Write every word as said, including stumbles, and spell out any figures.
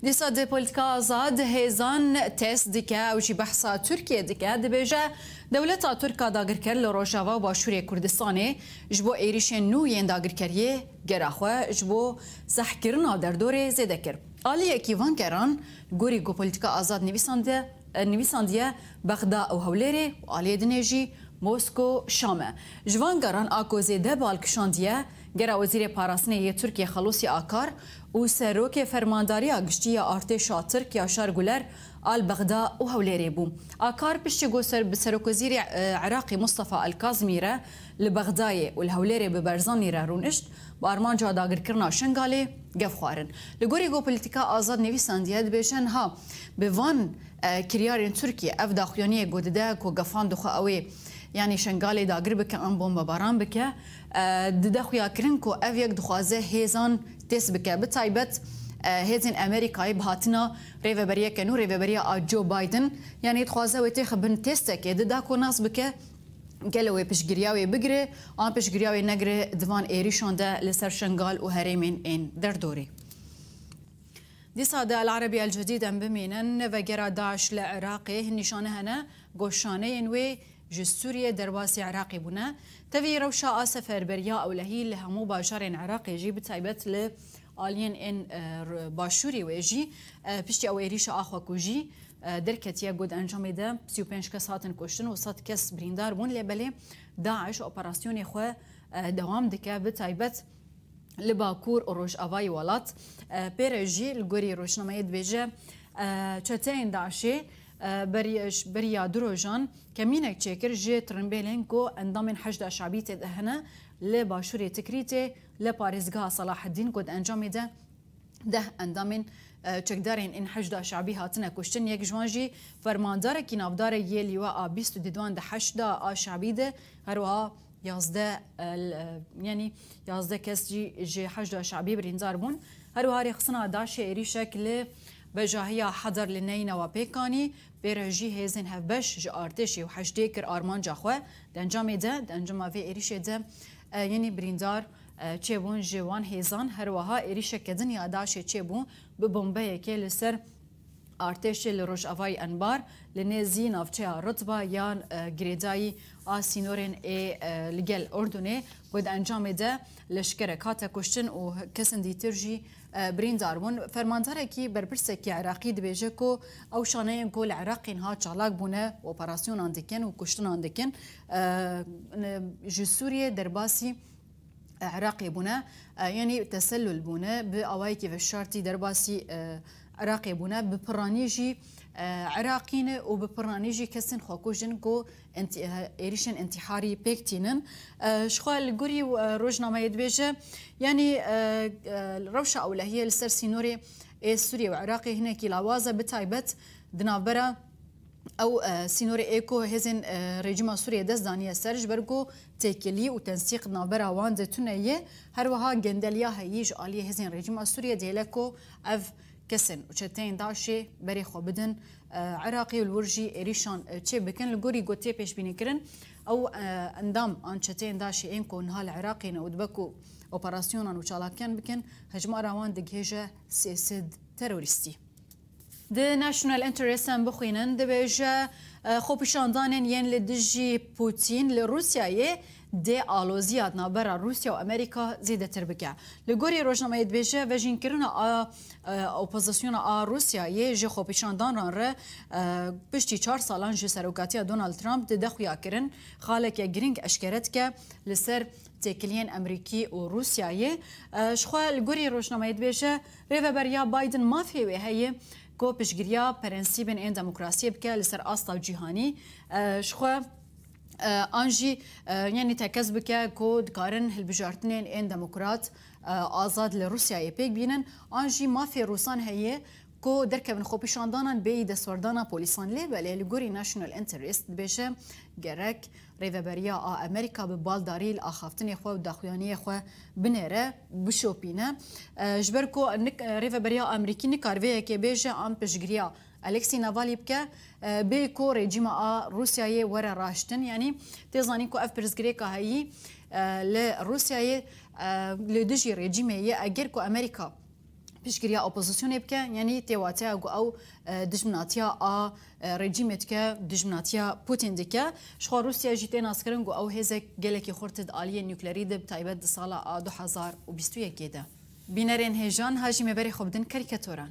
Dîsa di Politika Azad hêzan test dike, ew jî behsa Tirkiyê dike. Dibêje, dewleta Tirk a dagirker li Rojava û Başûrê Kurdistanê ji bo êrîşên nû yên dagirkeriyê gera xwe ji bo zehkirina derdorê zêde kir. Aliyekî van geran, gorî ku Politika Azad nivîsandiye, nivîsandiye, Bexda û Hewlêrê û aliyê dinê jî Mosko, Şam e. Ji van geran a ku zêde bal kişandiye, gera Wezîrê Parastinê yê Tirkiyê Xelûsî Akar û Serokê Fermandariya Giştî ya Artêşa Tirk Yaşar Guler a li Bexda û Hewlêrê bû. Akar piştî ku ser, bi Serokwezîrê, e, Iraqê Mustafa El Kazimî re li Bexdayê û li Hewlêrê bi Barzanî re rûnişt, bi armanca dagirkirina Şengalê gef xwarin. Li gorî ku Politika Azad nivîsandiye, dibêje niha bi van, e, kiryarên Tirkiyê ev daxuyaniyê ku dide ku gefan dixwe ew ê, yanî Şengalê dagir bike an bombebaran bike, e, dide xuyakirin ku ev yek dixwaze hêzan test bike. Bi taybet, e, hêzên Amerîkayê bi hatina rêveberiyeke nû, rêveberiya a Joe Biden, yanî dixwaze wê têxe bin testekê, dida ku nas bike gelo wê piştgiriya wê bigire, an piştgiriya wê negire di van êrîşan de li ser Şengal û herêmên ên derdorê. Dîsa di El Arabiya El Cedîd em bimînin, vegera DAIŞ li Iraqê hin nîşane hene ku şaneyên wê ji Sûriyê derbasî Iraqê bûne. Tevî rewşa a seferberiya ewlehî li hemû bajarên Iraqê jî, bi taybet li aliyên ên, e, r-, başûrî wê jî, e, piştî ew êrîşa a xwekujî, e, derketiye ku di encamê de sî û pênc kes hatin kuştin û sed kes birîndar bûn, lê belê DAIŞ operasyonê xwe, e, dewam dike, bi taybet li bakur û rojavayî welat. E, pê re jî li gorî rojnameyê dibêje, e, çeteyên DAIŞê, e, beriya, beriya du rojan kemînek çêkir ji tirimbêlên ku endamên Heşda Şabî tê de hene li başûrê Tikrîtê, li parêzgeha Selaheddîn ku di encamê de deh endamên, e, çekdarên ên Heşda Şabî hatine kuştin. Yek ji wan jî fermandarekî navdar e yê Lîwa a bîst û duduan di Heşda a Şabî de, her wiha yazdeh, e, l-, e, yanî yazdeh kes jî ji Heşda Şabî birîndar bûn. Her wiha rêxistina DAIŞê êrîşek li bejahiya Hedar li neyna wa pêk anî, pê re jî hêzên hevbeş ji artêşê û heşdê kir armanca xwe. Di encamê de, di encama vê êrîşê de, e, yanî birîndar, e, çêbûn ji wan hêzan. Her wiha êrîşeke din ya DAIŞê çêbû bi bombeyekê li ser artêşê li rojavayî Enbar, li nêzî navçeya Rutba ya, e, girêdayî a sînorên ê, e, li gel Urdunê, ku di encamê de leşkerek hate kuştin û kesên dîtir jî, e, birîndar bûn. Fermandarekî berpirsekî Iraqî dibêje ku ew şaneyên ku li Iraqê niha çalak bûne, operasyonan dikin û kuştinan dikin, e, ne, ji Sûriyê derbasî, e, Iraqê bûne, e, yanî tesellul bûne, bi awayekî veşartî derbasî, e, Iraqê bûne, bi piranî jî, e, Iraqî ne û bi piranî jî kesên xwekujin ku enti-, e, êrîşên întiharî pêk tînin. E, ji xwe li gorî, e, rojnameyê dibêje, yanî, e, e, rewşa ewlehiyê li ser sînorê ê Sûriyê û Iraqê hinekî lawaz e, bi taybet di navbera ew, e, sînorê ê ku hêzên, e, rejîma Sûriyê dest daniye ser, ji ber ku têkilî û tensîq di navbera wan de tune ye, her wiha gendeliya heyî ji aliyê hêzên rejîma Sûriyê dihêle ku ev kesên û çeteyên DAIŞê berê xwe bidin, e, Iraqê û li wir jî êrîşan, e, çê bikin. Li gorî ku tê pêşbînîkirin, ew, e, endam an çeteyên DAIŞê ên ku niha li Iraqê ne û dibe ku operasyonan û çalakiyan bikin, hejmara wan digihêje sê sed terorîstî. Di National Interest em bixwînin, dibêje, e, xwepişandanên yên li dijî Putin li Rûsyayê dê aloziya di navbera Rûsya û Amerîka zêdetir bike. Li gorî rojnameyê dibêje, vejînkirina a, e, opozisyona a Rûsyayê ji xwepişandanan re, e, piştî çar salan ji serokatiya Donald Trump dide xuyakirin, xaleke girîng eşkere dike li ser têkiliyên Amerîkî û Rûsyayê. E, ji xwe li gorî rojnameyê dibêje, rêveberiya Biden mafê wê heye ku piştgiriya prensîbên ên demokrasiyê bike li ser asta cîhanî. E, ji xwe, e, an jî, e, yanî tekez bike ku dikarin hilbijartinên ên demokrat, e, azad li Rûsyayê pêk bînin, an jî mafê Rûsan heye ku derkevin xwepîşandanan bêyî destwerdana polîsan. Lê belê li gorî National Interest dibêje, gerek rêveberiya a Amerîka bi baldarî li axaftinê xwe û daxuyaniyê xwe binêre, bişopîne. E, ji ber ku nik-, rêveberiya Amerîkî nikar vê yekê bêje an piştgiriya Alexî Navalî bike, e, bê ku rejîma a Rûsyayê were raştin. Yanî tê zanîn ku ev pirsgirêka heyî, e, li Rûsyayê, e, li dijî rejîmê ye. Eger ku Amerîka piştgiriya opozisyonê bike, yanî tê wateya ku ew, e, dijminatiya a, e, rejîmê dike, dijminatiya Putin dike. Ji xwe Rûsya jî tê naskirin ku ew hêzek gelekî xurt di aliyê nuklerî de, bi taybet di sala a du hezar û bîst û yekê de. Bînerên hêja, niha jî me berê xwe bidin karîkatoran.